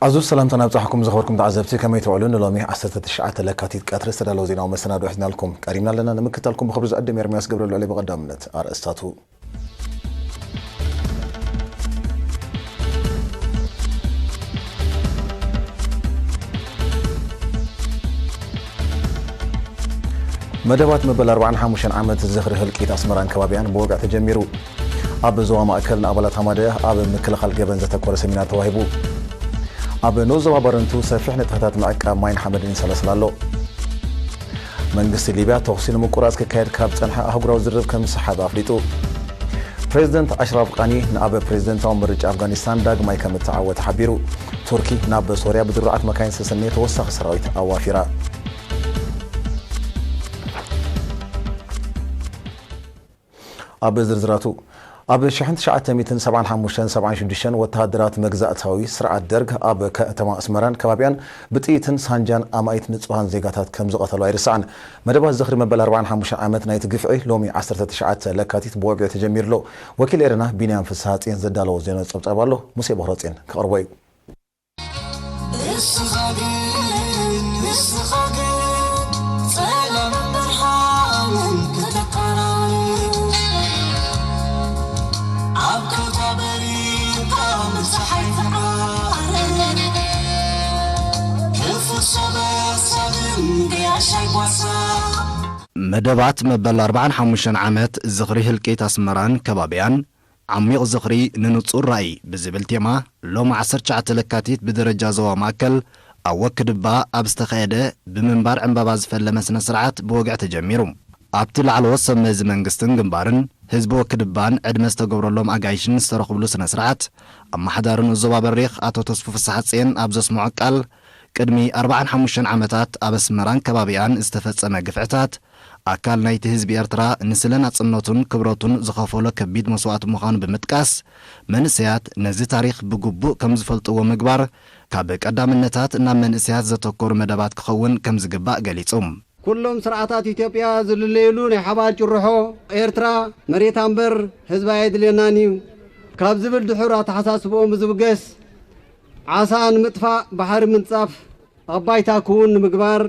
ኣዙ ሰላምታ ናብጻሕኩም ዝኸበርኩም ተዓዘብቲ፣ ከመይ ትውዕሉ? ንሎሚ ዓሰርተ ትሽዓተ ለካቲት ቀትሪ ዝተዳለወ ዜናዊ መሰናዶ ሒዝናልኩም ቀሪብና ኣለና። ንምክታልኩም ብኽብሪ ዝዕድም ኤርምያስ ገብረልዑል። ብቐዳምነት ኣርእስታቱ። መደባት መበል ኣርባዓን ሓሙሽተን ዓመት ዝኽሪ ህልቂት ኣስመራን ከባቢኣን ብወግዒ ተጀሚሩ። ኣብ ዞባ ማእከል ንኣባላት ሃማደ ኣብ ምክልኻል ገበን ዘተኮረ ሰሚናር ተዋሂቡ። ኣብ ንኡስ ዞባ ባረንቱ ሰፊሕ ንጥፈታት ምዕቃብ ማይን ሓመድን ይሰላስል ኣሎ። መንግስቲ ሊብያ ተኹሲ ንምቁራጽ ክካየድ ካብ ጸንሐ ኣህጉራዊ ዝርርብ ከም ዝሰሓበ ኣፍሊጡ። ፕሬዚደንት ኣሽራፍ ቃኒ ንኣብ ፕሬዚደንታዊ ምርጫ ኣፍጋኒስታን ዳግማይ ከም እተዓወተ ሓቢሩ። ቱርኪ ናብ ሶርያ ብድሩዓት መካይን ዝተሰነየ ተወሳኺ ሰራዊት ኣዋፊራ። ኣብ ዝርዝራቱ፣ ኣብ ሽሕን ትሽዓተ ሚእትን ሰብዓን ሓሙሽተን ሰብዓን ሽዱሽተን ወተሃደራት መግዛእታዊ ስርዓት ደርግ ኣብ ከተማ ኣስመራን ከባቢኣን ብጥይትን ሳንጃን ኣማኢት ንጹሃን ዜጋታት ከም ዝቐተሉ ኣይርሳዕን። መደባት ዝኽሪ መበል ኣርባዓን ሓሙሽተን ዓመት ናይቲ ግፍዒ ሎሚ ዓሰርተ ትሽዓተ ለካቲት ብወግዒ ተጀሚሩ ኣሎ። ወኪል ኤረና ቢንያም ፍስሃ ጽዮን ዘዳለዎ ዜና ጸብጻብ ኣሎ። ሙሴ ቦኽረጽዮን ክቕርቦ እዩ። ንስኻ ግን፣ ንስኻ ግን፣ ጸለምን ብርሃንን ከተቀራርብ፣ ኣብ ከውታ በሪቕካ ምስ ጸሓይ ትዓረብ፣ ክፉእ ሰብ ሓሳብን ገያሻይ ጓሳ። መደባት መበል ኣርባዓን ሓሙሽተን ዓመት ዝኽሪ ህልቂት ኣስመራን ከባቢያን፣ ዓሚቕ ዝኽሪ ንንጹር ራእይ ብዝብል ቴማ፣ ሎሚ ዓሰርተ ትሽዓተ ለካቲት ብደረጃ ዞባ ማእከል ኣብ ወክድባ ኣብ ዝተኻየደ ብምንባር ዕምባባ ዝፈለመ ስነ ስርዓት ብወግዒ ተጀሚሩ። ኣብቲ ላዕለዎት ሰብ መዚ መንግስትን ግንባርን ህዝቢ ወክድባን ዕድመ ዝተገብረሎም ኣጋይሽን ዝተረኽብሉ ስነ ስርዓት፣ ኣመሓዳሪ ንኡስ ዞባ በሪኽ ኣቶ ተስፉ ፍስሓጽየን ኣብ ዘስምዖ ቃል፣ ቅድሚ ኣርባዓን ሓሙሽተን ዓመታት ኣብ ኣስመራን ከባቢኣን ዝተፈጸመ ግፍዕታት፣ ኣካል ናይቲ ህዝቢ ኤርትራ ንስለ ናጽነቱን ክብረቱን ዝኸፈሎ ከቢድ መስዋእቲ ምዃኑ ብምጥቃስ፣ መንእሰያት ነዚ ታሪኽ ብግቡእ ከም ዝፈልጥዎ ምግባር፣ ካብ ቀዳምነታት ናብ መንእሰያት ዘተኮሩ መደባት ክኸውን ከም ዝግባእ ገሊጹ። ኩሎም ስርዓታት ኢትዮጵያ ዝልለዩሉ ናይ ሓባር ጭርሖ፣ ኤርትራ መሬታ እምበር ህዝባ ኣየድልየናን እዩ ካብ ዝብል ድሑር ኣተሓሳስብኦም ብዝብገስ፣ ዓሳ ንምጥፋእ ባሕሪ ምንጻፍ፣ ኣብ ባይታ ክውን ንምግባር፣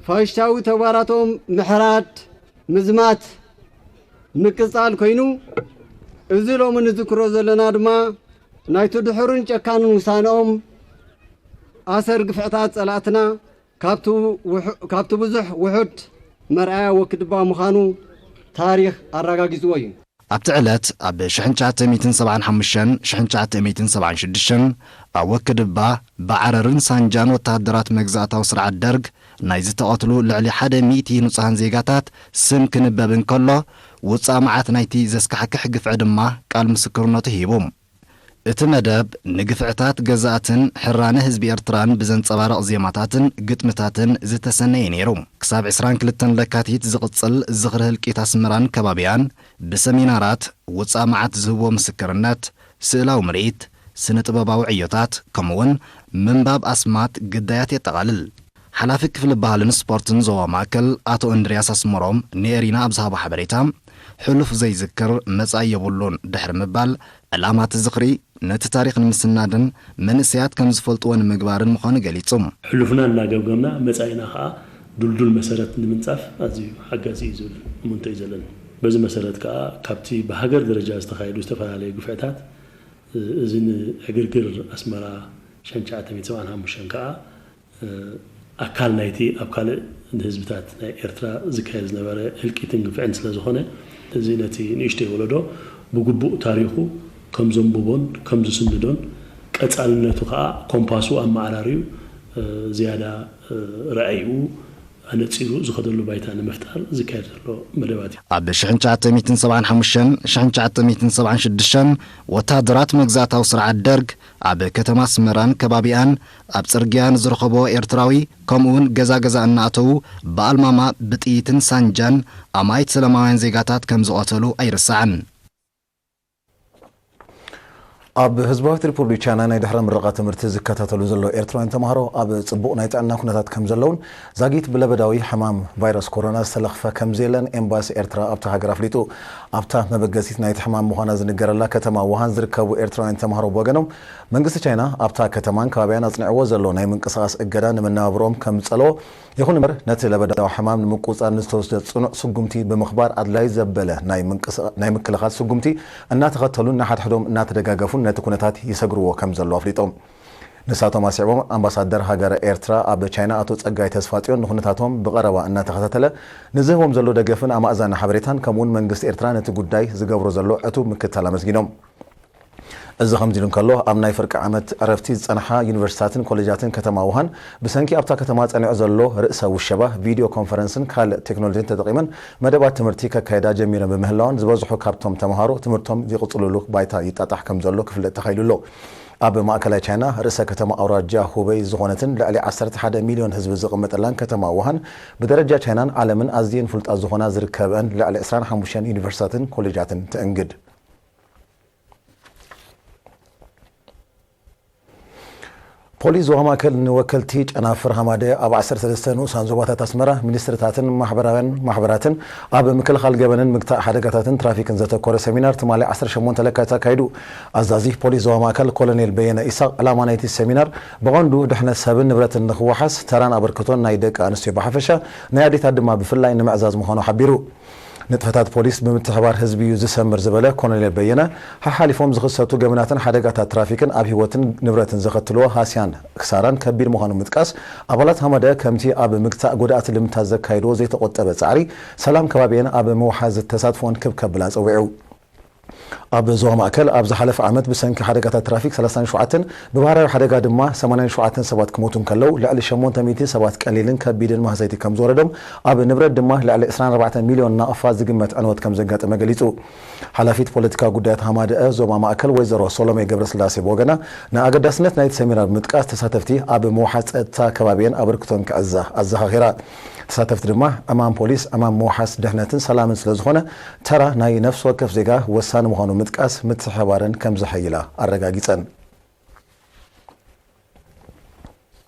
ፋሽስታዊ ተግባራቶም ምሕራድ፣ ምዝማት፣ ምቅጻል ኮይኑ፣ እዚ ሎሚ ንዝክሮ ዘለና ድማ ናይቲ ድሑርን ጨካንን ውሳነኦም ኣሰር ግፍዕታት ጸላእትና ካብቲ ውሑ-፣ ካብቲ ብዙሕ ውሑድ መርኣያ ወክድባ ምዃኑ ታሪኽ ኣረጋጊጽዎ እዩ። ኣብቲ ዕለት፣ ኣብ ሽሕን ትሽዓተ ሚእትን ሰብዓን ሓሙሽተን፣ ሽሕን ትሽዓተ ሚእትን ሰብዓን ሽዱሽተን፣ ኣብ ወክድባ ብዓረርን ሳንጃን ወተሃደራት መግዛእታዊ ስርዓት ደርግ ናይ ዝተቐትሉ ልዕሊ ሓደ ሚእቲ ንጹሃን ዜጋታት ስም ክንበብ እንከሎ፣ ውጻእ መዓት ናይቲ ዘስካሕክሕ ግፍዒ ድማ ቃል ምስክርነቱ ሂቡ። እቲ መደብ ንግፍዕታት ገዛእትን ሕራነ ህዝቢ ኤርትራን ብዘንጸባርቕ ዜማታትን ግጥምታትን ዝተሰነየ ነይሩ። ክሳብ ዕስራን ክልተን ለካቲት ዝቕጽል ዝኽሪ ህልቂት ኣስመራን ከባቢኣን ብሰሚናራት፣ ውጻእ መዓት ዝህብዎ ምስክርነት፣ ስእላዊ ምርኢት፣ ስነ ጥበባዊ ዕዮታት፣ ከምኡ'ውን ምንባብ ኣስማት ግዳያት የጠቓልል። ሓላፊ ክፍሊ ባህልን ስፖርትን ዞባ ማእከል ኣቶ እንድርያስ ኣስመሮም ንኤሪና ኣብ ዝሃቦ ሓበሬታ፣ ሕሉፍ ዘይዝክር መጻኢ የብሉን ድሕሪ ምባል፣ ዕላማ እቲ ዝኽሪ ነቲ ታሪኽ ንምስናድን መንእሰያት ከም ዝፈልጥዎ ንምግባርን ምዃኑ ገሊጹ። ሕሉፍና እናገምገምና መጻኢና ኸኣ ድልዱል መሰረት ንምንጻፍ ኣዝዩ ሓጋዚ እዩ ዝብል እምንቶ እዩ ዘለኒ። በዚ መሰረት ከኣ ካብቲ ብሃገር ደረጃ ዝተኻየዱ ዝተፈላለዩ ግፍዕታት፣ እዚ ንዕግርግር ኣስመራ ሽሕን ትሽዓተ ሚእትን ሰብዓን ሓሙሽተን ከኣ ኣካል ናይቲ ኣብ ካልእ ንህዝብታት ናይ ኤርትራ ዝካየድ ዝነበረ ህልቂትን ግፍዕን ስለ ዝኾነ፣ እዚ ነቲ ንእሽተይ ወለዶ ብግቡእ ታሪኹ ከም ዘንብቦን ከም ዝስንዶን፣ ቀጻልነቱ ከኣ ኮምፓሱ ኣመዓራርዩ፣ ዝያዳ ራእይኡ ኣነጺሩ ዝኸደሉ ባይታ ንምፍጣር ዝካየድ ዘሎ መደባት እዩ። ኣብ ሽሕን ትሽዓተ ሚእትን ሰብዓን ሓሙሽተን፣ ሽሕን ትሽዓተ ሚእትን ሰብዓን ሽዱሽተን ወተሃደራት መግዛእታዊ ስርዓት ደርግ ኣብ ከተማ ኣስመራን ከባቢኣን ኣብ ጽርግያ ንዝረኸብዎ ኤርትራዊ፣ ከምኡ'ውን ገዛ ገዛ እናኣተዉ ብኣልማማ ብጥይትን ሳንጃን ኣማኢት ሰላማውያን ዜጋታት ከም ዝቐተሉ ኣይርሳዕን። ኣብ ህዝባዊት ሪፑብሊክ ቻይና ናይ ድሕረ ምረቓ ትምህርቲ ዝከታተሉ ዘለዉ ኤርትራውያን ተምሃሮ ኣብ ጽቡቕ ናይ ጥዕና ኩነታት ከም ዘለዉን ዛጊት ብለበዳዊ ሕማም ቫይረስ ኮሮና ዝተለኽፈ ከም ዘየለን ኤምባሲ ኤርትራ ኣብታ ሃገር ኣፍሊጡ። ኣብታ መበገሲት ናይቲ ሕማም ምዃና ዝንገረላ ከተማ ውሃን ዝርከቡ ኤርትራውያን ተምሃሮ ብወገኖም፣ መንግስቲ ቻይና ኣብታ ከተማን ከባቢያን ኣጽኒዕዎ ዘሎ ናይ ምንቅስቓስ እገዳ ንመነባብሮኦም ከም ዝጸለዎ፣ ይኹን እምበር፣ ነቲ ለበዳዊ ሕማም ንምቁጽጻር ንዝተወስደ ጽኑዕ ስጉምቲ ብምኽባር፣ ኣድላይ ዘበለ ናይ ምንቅስቓ-፣ ናይ ምክልኻል ስጉምቲ እናተኸተሉን ንሓድሕዶም እናተደጋገፉን ነቲ ኩነታት ይሰግርዎ ከም ዘሎ ኣፍሊጦም። ንሳቶም ኣስዒቦም፣ ኣምባሳደር ሃገረ ኤርትራ ኣብ ቻይና ኣቶ ጸጋይ ተስፋጽዮን ንኩነታቶም ብቐረባ እናተኸታተለ ንዝህቦም ዘሎ ደገፍን ኣማእዛኒ ሓበሬታን፣ ከምኡውን መንግስቲ ኤርትራ ነቲ ጉዳይ ዝገብሮ ዘሎ ዕቱብ ምክትታል ኣመስጊኖም። እዚ ከምዚ ኢሉ እንከሎ፣ ኣብ ናይ ፍርቂ ዓመት ዕረፍቲ ዝጸንሓ ዩኒቨርሲታትን ኮሌጃትን ከተማ ውሃን፣ ብሰንኪ ኣብታ ከተማ ጸኒዑ ዘሎ ርእሰ ውሸባ፣ ቪድዮ ኮንፈረንስን ካልእ ቴክኖሎጂን ተጠቒመን መደባት ትምህርቲ ከካይዳ ጀሚረን ብምህላወን፣ ዝበዝሑ ካብቶም ተምሃሮ ትምህርቶም ዝቕጽሉሉ ባይታ ይጣጣሕ ከም ዘሎ ክፍለጥ ተኻኢሉ ኣሎ። ኣብ ማእከላይ ቻይና፣ ርእሰ ከተማ ኣውራጃ ሁበይ ዝኾነትን ልዕሊ ዓሰርተ ሓደ ሚልዮን ህዝቢ ዝቕመጠላን ከተማ ውሃን፣ ብደረጃ ቻይናን ዓለምን ኣዝየን ፍሉጣት ዝኾና ዝርከበአን ልዕሊ ዕስራን ሓሙሽተን ዩኒቨርሲታትን ኮሌጃትን ተእንግድ። ፖሊስ ዞባ ማእከል ንወከልቲ ጨናፍር ሃማደ ኣብ ዓሰርተ ሰለስተ ንኡሳን ዞባታት ኣስመራ፣ ሚኒስትርታትን ማሕበራውያን ማሕበራትን ኣብ ምክልኻል ገበንን ምግታእ ሓደጋታትን ትራፊክን ዘተኮረ ሰሚናር ትማሊ ዓሰርተ ሸሞንተ ለካቲት ኣካይዱ። ኣዛዚ ፖሊስ ዞባ ማእከል ኮሎኔል በየነ ኢሳቕ፣ ዕላማ ናይቲ ሰሚናር ብቐንዱ ድሕነት ሰብን ንብረትን ንኽወሓስ፣ ተራን ኣበርክቶን ናይ ደቂ ኣንስትዮ ብሓፈሻ፣ ናይ ኣዴታት ድማ ብፍላይ ንምዕዛዝ ምዃኑ ሓቢሩ። ንጥፈታት ፖሊስ ብምትሕባር ህዝቢ እዩ ዝሰምር ዝበለ ኮሎኔል በየነ፣ ሓሓሊፎም ዝኽሰቱ ገበናትን ሓደጋታት ትራፊክን ኣብ ህይወትን ንብረትን ዘኸትልዎ ሃስያን ክሳራን ከቢድ ምዃኑ ምጥቃስ፣ ኣባላት ሃመደ ከምቲ ኣብ ምግታእ ጎዳእቲ ልምታት ዘካይድዎ ዘይተቖጠበ ጻዕሪ፣ ሰላም ከባቢየን ኣብ ምውሓዝ ተሳትፎን ክብ ከብላ ጸዊዑ። ኣብ ዞባ ማእከል ኣብ ዝሓለፈ ዓመት ብሰንኪ ሓደጋታት ትራፊክ ሰላሳን ሸውዓተን፣ ብባህራዊ ሓደጋ ድማ ሰማንያን ሸውዓተን ሰባት ክሞቱ እንከለዉ፣ ልዕሊ ሸሞንተ ሚእቲ ሰባት ቀሊልን ከቢድን ማህሰይቲ ከም ዝወረዶም፣ ኣብ ንብረት ድማ ልዕሊ ዕስራን ኣርባዕተን ሚልዮን ናቕፋ ዝግመት ዕንወት ከም ዘጋጠመ ገሊጹ። ሓላፊት ፖለቲካዊ ጉዳያት ሃማደአ ዞባ ማእከል ወይዘሮ ሶሎሜ ገብረስላሴ ብወገና፣ ንኣገዳስነት ናይቲ ሰሚናር ብምጥቃስ፣ ተሳተፍቲ ኣብ ምውሓስ ጸጥታ ከባቢየን ኣበርክቶን ክዕዛ ኣዘኻኺራ። ተሳተፍቲ ድማ፣ ዕማም ፖሊስ ዕማም ምውሓስ ድሕነትን ሰላምን ስለ ዝኾነ፣ ተራ ናይ ነፍሲ ወከፍ ዜጋ ወሳኒ ምዃኑ ምጥቃስ፣ ምትሕብባረን ከም ዘሐይላ ኣረጋጊጸን።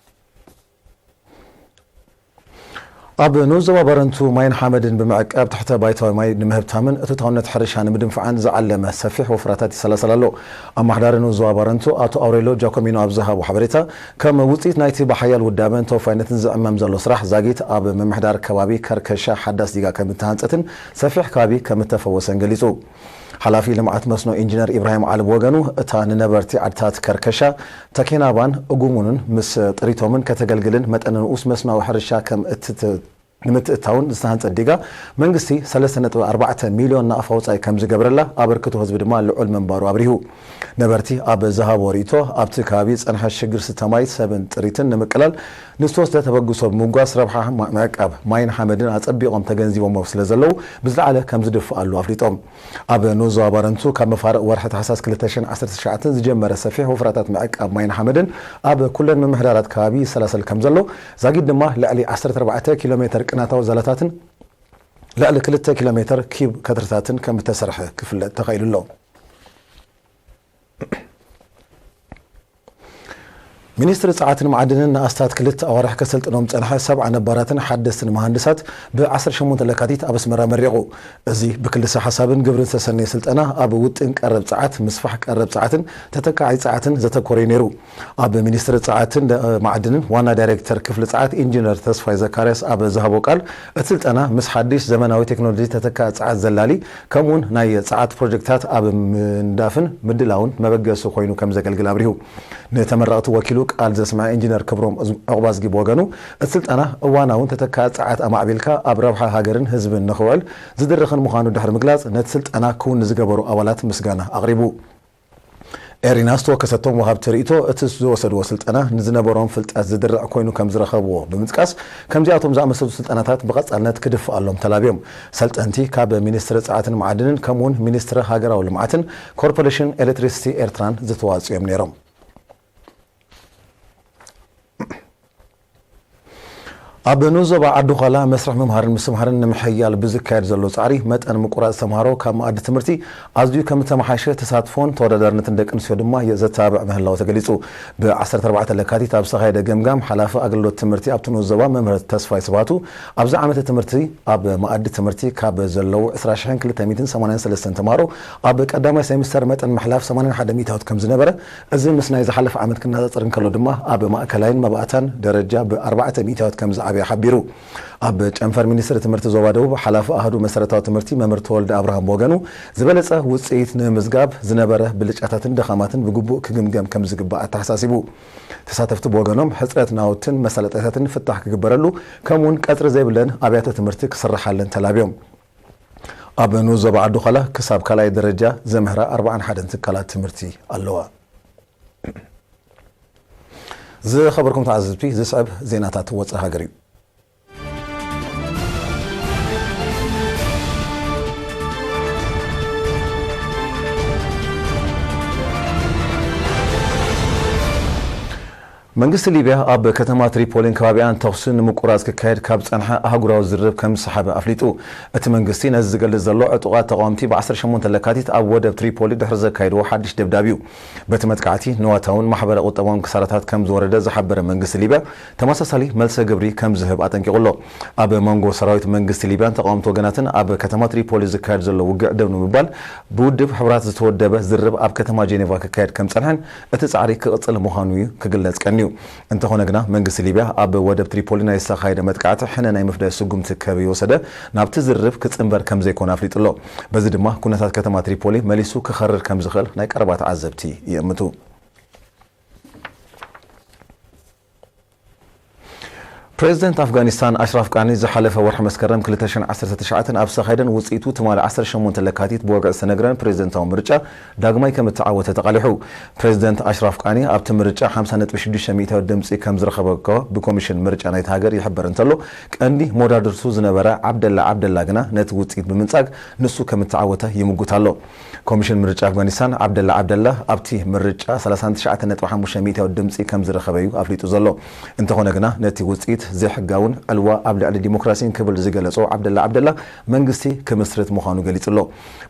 ኣብ ንኡስ ዞባ ባረንቱ ማይን ሓመድን ብምዕቃብ፣ ትሕተ ባይታዊ ማይ ንምህብታምን እቶታውነት ሕርሻ ንምድንፋዕን ዝዓለመ ሰፊሕ ወፍራታት ይሰላሰል ኣሎ። ኣመሓዳሪ ንኡስ ዞባ ባረንቱ ኣቶ ኣውሬሎ ጃኮሚኖ ኣብ ዝሃቦ ሓበሬታ፣ ከም ውጽኢት ናይቲ ብሓያል ውዳበን ተወፋይነትን ዝዕመም ዘሎ ስራሕ ዛጊት ኣብ ምምሕዳር ከባቢ ከርከሻ ሓዳስ ዲጋ ከም እተሃንጸትን ሰፊሕ ከባቢ ከም እተፈወሰን ገሊጹ። ሓላፊ ልምዓት መስኖ ኢንጂነር ኢብራሂም ዓሊ ብወገኑ፣ እታ ንነበርቲ ዓድታት ከርከሻ፣ ተኬናባን እጉሙንን ምስ ጥሪቶምን ከተገልግልን መጠነ ንኡስ መስኖዊ ሕርሻ ከም እትት-፣ ንምትእታውን ዝተሃንጸት ዲጋ መንግስቲ ሰለስተ ነጥቢ ኣርባዕተ ሚልዮን ናቕፋ ወጻኢ ከም ዝገብረላ፣ ኣበርክቶ ህዝቢ ድማ ልዑል ምንባሩ ኣብሪሁ። ነበርቲ ኣብ ዝሃቦ ርእይቶ፣ ኣብቲ ከባቢ ዝጸንሐ ሽግር ስተ ማይ፣ ሰብን ጥሪትን ንምቅላል ንዝተወስደ ተበግሶ ብምምጓስ፣ ረብሓ ማ-፣ ምዕቃብ ማይን ሓመድን ኣጸቢቖም ተገንዚቦሞ ስለ ዘለዉ፣ ብዝለዓለ ከም ዝድፍኣሉ ኣፍሊጦም። ኣብ ንኡስ ዞባ ባረንቱ ካብ መፋርቕ ወርሒ ታሕሳስ ክልተ ሽሕን ዓሰርተ ትሽዓተን ዝጀመረ ሰፊሕ ወፍራታት ምዕቃብ ማይን ሓመድን ኣብ ኩለን ምምሕዳራት ከባቢ ይሰላሰል ከም ዘሎ፣ ዛጊድ ድማ ልዕሊ ዓሰርተ ኣርባዕተ ኪሎ ሜተር ቅናታዊ ዛላታትን ልዕሊ ክልተ ኪሎ ሜተር ኪብ ከትርታትን ከም እተሰርሐ ክፍለጥ ተኻኢሉ ኣሎ። ሚኒስትሪ ጸዓትን መዓድንን ንኣስታት ክልተ ኣዋርሕ ከሰልጥኖም ዝጸንሐ ሰብዓ ነባራትን ሓደስትን መሃንድሳት ብ ዓሰርተ ሸሞንተ ለካቲት ኣብ ኣስመራ መሪቑ። እዚ ብክልሰ ሓሳብን ግብርን ዝተሰነየ ስልጠና፣ ኣብ ውጥን ቀረብ ጸዓት፣ ምስፋሕ ቀረብ ጸዓትን ተተካዓይ ጸዓትን ዘተኮረ እዩ ነይሩ። ኣብ ሚኒስትሪ ጸዓትን ደ-፣ መዓድንን ዋና ዳይሬክተር ክፍሊ ጸዓት ኢንጂነር ተስፋይ ዘካርያስ ኣብ ዝሃቦ ቃል፣ እቲ ስልጠና ምስ ሓድሽ ዘመናዊ ቴክኖሎጂ ተተካኢ ጸዓት ዘላሊ፣ ከምኡውን ናይ ጸዓት ፕሮጀክትታት ኣብ ምንዳፍን ምድላውን መበገሲ ኮይኑ ከም ዘገልግል ኣብሪሁ። ንተመረቕቲ ወኪሉ ቃል ዘስምዐ ኢንጂነር ክብሮም ዕዝ-፣ ዕቑባዝጊ ብወገኑ፣ እቲ ስልጠና እዋናውን ተተካኢ ጸዓት ኣማዕቢልካ ኣብ ረብሓ ሃገርን ህዝብን ንኽውዕል ዝድርኽን ምዃኑ ድሕሪ ምግላጽ፣ ነቲ ስልጠና ክውን ንዝገበሩ ኣባላት ምስጋና ኣቕሪቡ። ኤሪና ዝተወከሰቶም ወሃብቲ ርእይቶ፣ እቲ ዝወሰድዎ ስልጠና ንዝነበሮም ፍልጠት ዝድርዕ ኮይኑ ከም ዝረኸብዎ ብምጥቃስ፣ ከምዚኣቶም ዝኣመሰሉ ስልጠናታት ብቐጻልነት ክድፍኣሎም ተላብዮም። ሰልጠንቲ ካብ ሚኒስትሪ ጸዓትን መዓድንን ከምኡውን ሚኒስትሪ ሃገራዊ ልምዓትን ኮርፖሬሽን ኤሌክትሪሲቲ ኤርትራን ዝተዋጽኡ እዮም ነይሮም። ኣብ ንኡስ ዞባ ዓዲ ዃላ መስርሕ ምምሃርን ምስትምሃርን ንምሕያል ብዝካየድ ዘሎ ጻዕሪ፣ መጠን ምቁራጽ ተምሃሮ ካብ መኣዲ ትምህርቲ ኣዝዩ ከም ዝተመሓየሸ፣ ተሳትፎን ተወዳዳርነትን ደቂ ኣንስትዮ ድማ ዘተባብዕ ምህላዉ ተገሊጹ። ብ ዓሰርተ ኣርባዕተ ለካቲት ኣብ ዝተኻየደ ገምጋም፣ ሓላፊ ኣገልግሎት ትምህርቲ ኣብቲ ንኡስ ዞባ መምህር ተስፋይ ስብሃቱ፣ ኣብዚ ዓመተ ትምህርቲ ኣብ መኣዲ ትምህርቲ ካብ ዘለዉ ዕስራ ሽሕን ክልተ ሚእትን ሰማንያን ሰለስተን ተምሃሮ ኣብ ቀዳማይ ሴሚስተር መጠን ምሕላፍ ሰማንያን ሓደ ሚእታዊት ከም ዝነበረ፣ እዚ ምስ ናይ ዝሓለፈ ዓመት ክነጻጸር እንከሎ ድማ፣ ኣብ ማእከላይን መባእታን ደረጃ ብ ኣርባዕተ ሚእታዊት ከም ዝዓበየ ሓቢሩ። ኣብ ጨንፈር ሚኒስትሪ ትምህርቲ ዞባ ደቡብ፣ ሓላፊ ኣሃዱ መሰረታዊ ትምህርቲ መምህር ተወልደ ኣብርሃም ብወገኑ፣ ዝበለጸ ውጽኢት ንምምዝጋብ ዝነበረ ብልጫታትን ድኻማትን ብግቡእ ክግምገም ከም ዝግባእ ኣተሓሳሲቡ። ተሳተፍቲ ብወገኖም፣ ሕጽረት ናውትን መሳለጥያታትን ፍታሕ ክግበረሉ፣ ከምኡውን ቀጽሪ ዘይብለን ኣብያተ ትምህርቲ ክስርሓለን ተላብዮም። ኣብ ንኡስ ዞባ ዓዲ ዃላ ክሳብ ካልኣይ ደረጃ ዘምህራ ኣርባዓን ሓደን ትካላት ትምህርቲ ኣለዋ። ዝኸበርኩም ተዓዘብቲ፣ ዝስዕብ ዜናታት ወጻኢ ሃገር እዩ። መንግስቲ ሊብያ ኣብ ከተማ ትሪፖሊን ከባቢኣን ተኹሲ ንምቁራጽ ክካየድ ካብ ጸንሐ ኣህጉራዊ ዝርርብ ከም ዝሰሓበ ኣፍሊጡ። እቲ መንግስቲ ነዚ ዝገልጽ ዘሎ፣ ዕጡቓት ተቓወምቲ ብ ዓሰርተ ሸሞንተ ለካቲት ኣብ ወደብ ትሪፖሊ ድሕሪ ዘካየድዎ ሓድሽ ደብዳብ እዩ። በቲ መጥቃዕቲ ንዋታውን ማሕበረ ቁጠባውን ክሳራታት ከም ዝወረደ ዝሓበረ መንግስቲ ሊብያ፣ ተመሳሳሊ መልሰ ግብሪ ከም ዝህብ ኣጠንቂቑ ኣሎ። ኣብ መንጎ ሰራዊት መንግስቲ ሊብያን ተቓወምቲ ወገናትን ኣብ ከተማ ትሪፖሊ ዝካየድ ዘሎ ውግዕ ደው ንምባል ብውድብ ሕቡራት ዝተወደበ ዝርርብ ኣብ ከተማ ጄኔቫ ክካየድ ከም ጸንሐን እቲ ጻዕሪ ክቕጽል ምዃኑ እዩ ክግለጽ ቀንዩ። እንተኾነ ግና፣ መንግስቲ ሊብያ ኣብ ወደብ ትሪፖሊ ናይ ዝተኻየደ መጥቃዕቲ ሕነ ናይ ምፍዳይ ስጉምቲ ከይወሰደ ናብቲ ዝርርብ ክጽንበር ከም ዘይኮነ ኣፍሊጡ ኣሎ። በዚ ድማ፣ ኩነታት ከተማ ትሪፖሊ መሊሱ ክኸርር ከም ዝኽእል ናይ ቀረባ ተዓዘብቲ ይእምቱ። ፕሬዚደንት ኣፍጋኒስታን ኣሽራፍ ቃኒ ዝሓለፈ ወርሒ መስከረም ክልተ ሽሕን ዓሰርተ ትሽዓተን ኣብ ዝተኻየደን ውጽኢቱ ትማሊ ዓሰርተ ሸሞንተ ለካቲት ብወግዒ ዝተነግረን ፕሬዚደንታዊ ምርጫ ዳግማይ ከም እተዓወተ ተቓሊሑ። ፕሬዚደንት ኣሽራፍ ቃኒ ኣብቲ ምርጫ ሓምሳ ነጥቢ ሽዱሽተ ሚእታዊት ድምጺ ከም ዝረኸበ እኳ ብኮሚሽን ምርጫ ናይቲ ሃገር ይሕበር እንተሎ፣ ቀንዲ መወዳድርቱ ዝነበረ ዓብደላ ዓብደላ ግና ነቲ ውጽኢት ብምንጻግ ንሱ ከም እተዓወተ ይምጉት ኣሎ። ኮሚሽን ምርጫ ኣፍጋኒስታን፣ ዓብደላ ዓብደላ ኣብቲ ምርጫ ሰላሳን ትሽዓተን ነጥቢ ሓሙሽተ ሚእታዊት ድምጺ ከም ዝረኸበ እዩ ኣፍሊጡ ዘሎ። እንተኾነ ግና፣ ነቲ ውጽኢት ዘይሕጋውን ዕልዋ ኣብ ልዕሊ ዲሞክራሲን ክብል ዝገለጾ ዓብደላ ዓብደላ፣ መንግስቲ ክምስርት ምዃኑ ገሊጹ ኣሎ።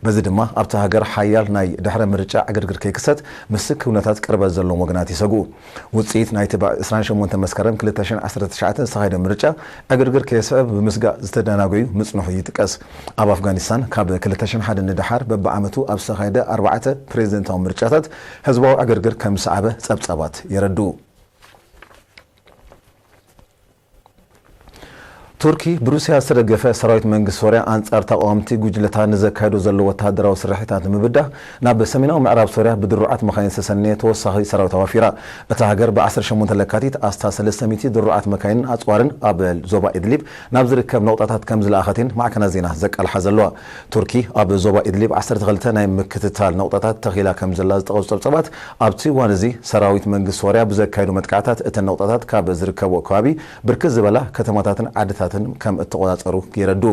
በዚ ድማ፣ ኣብቲ ሃገር ሓያል ናይ ድሕረ ምርጫ ዕግርግር ከይክሰት ምስቲ ኩነታት ቅርበት ዘለዎም ወገናት ይሰግኡ። ውጽኢት ናይቲ ብ ዕስራን ሸሞንተን መስከረም ክልተ ሽሕን ዓሰርተ ትሽዓተን ዝተኻየደ ምርጫ፣ ዕግርግር ከየስዕብ ብምስጋእ ዝተደናገዩ ምጽንሑ ይጥቀስ። ኣብ ኣፍጋኒስታን፣ ካብ ክልተ ሽሕን ሓደ ንደሓር በብዓመቱ ኣብ ዝተኻየደ ኣርባዕተ ፕሬዚደንታዊ ምርጫታት ህዝባዊ ዕግርግር ከም ዝሰዓበ ጸብጻባት የረድኡ። ቱርኪ፣ ብሩስያ ዝተደገፈ ሰራዊት መንግስቲ ሶርያ ኣንጻር ተቓወምቲ ጉጅለታት ንዘካይዶ ዘሎ ወተሃደራዊ ስርሒታት ንምብዳህ፣ ናብ ሰሜናዊ ምዕራብ ሶርያ ብድሩዓት መኻይን ዝተሰነየ ተወሳኺ ሰራዊት ኣዋፊራ። እታ ሃገር ብ ዓሰርተ ሸሞንተ ለካቲት ኣስታት ሰለስተ ሚእቲ ድሩዓት መካይንን ኣጽዋርን ኣብ ዞባ ኢድሊብ ናብ ዝርከብ ነቑጣታት ከም ዝለኣኸትን ማዕከናት ዜና ዘቃልሓ ዘለዋ። ቱርኪ፣ ኣብ ዞባ ኢድሊብ ዓሰርተ ክልተ ናይ ምክትታል ነቑጣታት ተኺላ ከም ዘላ ዝጠቐሱ ጸብጻባት፣ ኣብቲ እዋን እዚ ሰራዊት መንግስቲ ሶርያ ብዘካየዶ መጥቃዕታት እተን ነቑጣታት ካብ ዝርከብኦ ከባቢ ብርክት ዝበላ ከተማታትን ዓድታትን ከም እተቖጻጸሩ የረድኡ።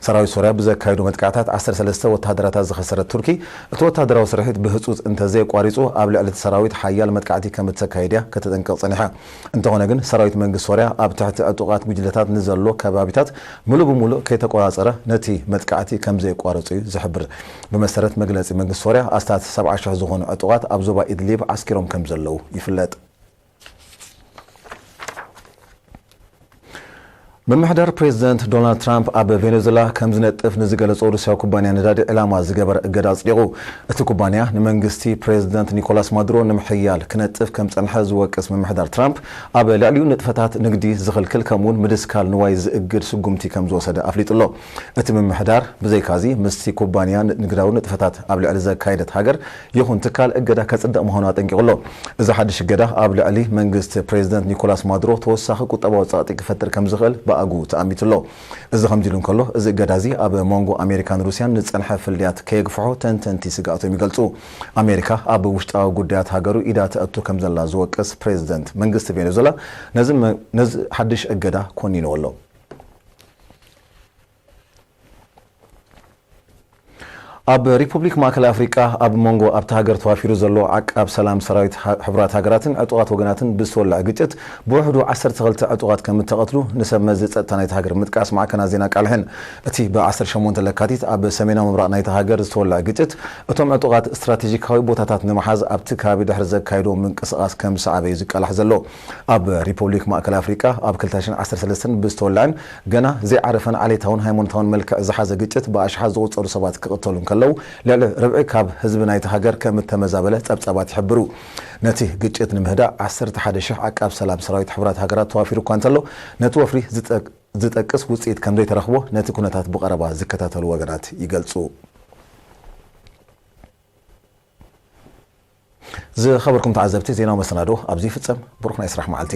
ሰራዊት ሶርያ ብዘካየዶ መጥቃዕታት ዓሰርተ ሰለስተ ወተሃደራታ ዝኸሰረት ቱርኪ፣ እቲ ወተሃደራዊ ስርሒት ብህጹጽ እንተዘየቋሪጹ፣ ኣብ ልዕሊ እቲ ሰራዊት ሓያል መጥቃዕቲ ከም እተካይድ እያ ከተጠንቅቕ ጸኒሓ። እንተኾነ ግን፣ ሰራዊት መንግስቲ ሶርያ ኣብ ትሕቲ ዕጡቓት ጉጅለታት ንዘሎ ከባቢታት ምሉእ ብምሉእ ከይተቆጻጸረ፣ ነቲ መጥቃዕቲ ከም ዘየቋረጹ እዩ ዝሕብር። ብመሰረት መግለጺ መንግስቲ ሶርያ፣ ኣስታት ሰብዓ ሽሕ ዝኾኑ ዕጡቓት ኣብ ዞባ ኢድሊብ ዓስኪሮም ከም ዘለዉ ይፍለጥ። ምምሕዳር ፕሬዚደንት ዶናልድ ትራምፕ ኣብ ቬኔዙዌላ ከም ዝነጥፍ ንዝገለጾ ሩስያዊ ኩባንያ ነዳዲ ዕላማ ዝገበረ እገዳ ኣጽዲቑ። እቲ ኩባንያ፣ ንመንግስቲ ፕሬዚደንት ኒኮላስ ማዱሮ ንምሕያል ክነጥፍ ከም ጸንሐ ዝወቅስ ምምሕዳር ትራምፕ፣ ኣብ ልዕሊኡ ንጥፈታት ንግዲ ዝኽልክል ከምኡውን ምድስካል ንዋይ ዝእግድ ስጉምቲ ከም ዝወሰደ ኣፍሊጡ ኣሎ። እቲ ምምሕዳር፣ ብዘይካዚ፣ ምስቲ ኩባንያ ንግዳዊ ንጥፈታት ኣብ ልዕሊ ዘካየደት ሃገር ይኹን ትካል እገዳ ከጽድቕ ምዃኑ ኣጠንቂቑ ኣሎ። እዚ ሓድሽ እገዳ፣ ኣብ ልዕሊ መንግስቲ ፕሬዚደንት ኒኮላስ ማዱሮ ተወሳኺ ቁጠባዊ ጸቕጢ ክፈጥር ከም ዝኽእል ብኣግኡ ተኣሚቱ ኣሎ። እዚ ከምዚ ኢሉ እንከሎ፣ እዚ እገዳ እዚ ኣብ መንጎ ኣሜሪካን ሩስያን ዝጸንሐ ፍልልያት ከየግፍሖ ተንተንቲ ስግኣቶም ይገልጹ። ኣሜሪካ ኣብ ውሽጣዊ ጉዳያት ሃገሩ ኢዳ ተእቱ ከም ዘላ ዝወቅስ ፕሬዚደንት መንግስቲ ቬኔዙዌላ፣ ነዚ መ-፣ ነዚ ሓድሽ እገዳ ኮኒንዎ ኣሎ። ኣብ ሪፑብሊክ ማእከል ኣፍሪቃ ኣብ መንጎ ኣብታ ሃገር ተዋፊሩ ዘሎ ዓቃብ ሰላም ሰራዊት ሃ-፣ ሕቡራት ሃገራትን ዕጡቓት ወገናትን ብዝተወልዐ ግጭት ብውሕዱ ዓሰርተ ክልተ ዕጡቓት ከም እተቐትሉ ንሰብ መዚ ጸጥታ ናይቲ ሃገር ምጥቃስ ማዕከናት ዜና ኣቃልሐን። እቲ ብ ዓሰርተ ሸሞንተ ለካቲት ኣብ ሰሜናዊ ምብራቕ ናይቲ ሃገር ዝተወልዐ ግጭት፣ እቶም ዕጡቓት ስትራቴጂካዊ ቦታታት ንምሓዝ ኣብቲ ከባቢ ድሕሪ ዘካየድዎ ምንቅስቓስ ከም ዝሰዓበ እዩ ዝቃላሕ ዘሎ። ኣብ ሪፑብሊክ ማእከል ኣፍሪቃ ኣብ ክልተ ሽሕን ዓሰርተ ሰለስተን ብዝተወልዐን ገና ዘይዓረፈን ዓሌታውን ሃይማኖታውን መልክዕ ዝሓዘ ግጭት ብኣሽሓት ዝቑጸሩ ሰባት ክቕተሉ እንከለዉ፣ ልዕሊ ርብዒ ካብ ህዝቢ ናይቲ ሃገር ከም እተመዛበለ ጸብጻባት ይሕብሩ። ነቲ ግጭት ንምህዳእ ዓሰርተ ሓደ ሽሕ ዓቃብ ሰላም ሰራዊት ሕቡራት ሃገራት ተዋፊሩ እኳ እንተሎ፣ ነቲ ወፍሪ ዝጠቅ-፣ ዝጠቅስ ውጽኢት ከም ዘይተረኽቦ ነቲ ኩነታት ብቐረባ ዝከታተሉ ወገናት ይገልጹ። ዝኸበርኩም ተዓዘብቲ፣ ዜናዊ መሰናዶ ኣብዚ ይፍጸም። ብሩኽ ናይ ስራሕ መዓልቲ።